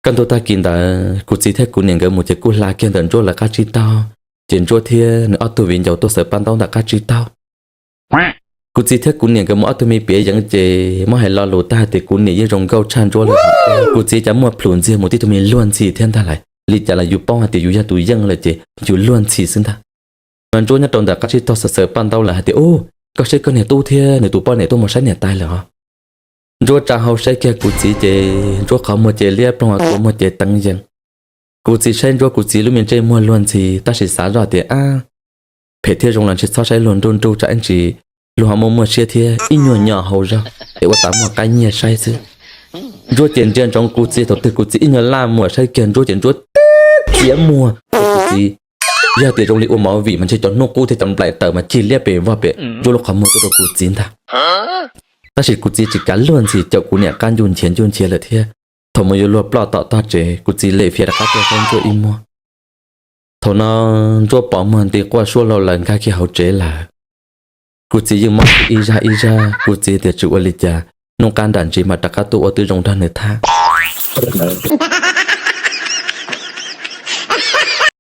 Kaj ntug tag kis ntawd kuv txiv thiab kuv niam nkawd mus ces kuj hla kiag ntawm Ntsuab lawv qab tsib taug, ces Ntsuab thiab nws ob tug viv ncaus tuaj xaws paj ntaub ntawm qab tsib taug. Kuv txiv thiab kuv niam nkawd mus ob tug me piav yeev ces muab hais lo lus tag hais tias kuv niam yeej zoo nkauj tshaj Ntsuab lawm. Kuv txiv cas muaj plhus ntxiag mus tib tug me luag ntxhi thiab ntag lais. Li cas los yus paub hais tias yus yog tus yeej lawm ces yus luag ntxhi xwb ntag. Mas Ntsuab nyob rau ntawm qab tsib taug xaws xaws paj ntaub lawm hais tias, Ub, koj saib koj niag tub thiab nws tus poj niam tuaj mus saib niam tais lawm os. Ntsuab tsa hau saib kiag kuv txiv ces Ntsuab qhov muag ces liab ploog, kua muag ces teev yees. Kuv txiv saib Ntsuab, kuv txiv lub me ntsej muag luag ntxhi tab sis xav zoj tias, Ab, phem thiab zoo los ntshe txhob saib luag nruj nruj tsam ib ntsis luag ho muaj muaj siab thiab ib nyuag nyo hau zog es ua tas muaj qab nyiag saib xwb. Ntsuab ces ntsia ntsoov kuv txiv, thaum twg kuv txiv ib nyuag laj muag saib kiag Ntsuab ces Ntsuab tib txiav muag rau kuv txiv. Yog tias zoo li ua movie mas ntshe cov hnub qub thiab cov nplaim tawm mas cig liab pes vog pem Ntsuab lub qhov muag tuaj rau kuv txiv ntag. Tab sis kuv txiv tsis kav luag ntxhi, caum kuv niam qab ncuj nchiav ncuj nchiav lawm thiab. Thaum mus yuav luag ploj tom tog tsev, kuv txiv lem fiav rov qab tuaj saib Ntsuab ib muag. Thaum no Ntsuab pos muag nti quaj suab lauj lawm nkag kiag hauv tsev lawm. Kuv txiv yeej mob ib zaj ib zaj, kuv txiv tias tsis ua li cas, hnub qab nram ntsis mam rov qab tuaj ua twb zoo nrog nws thab.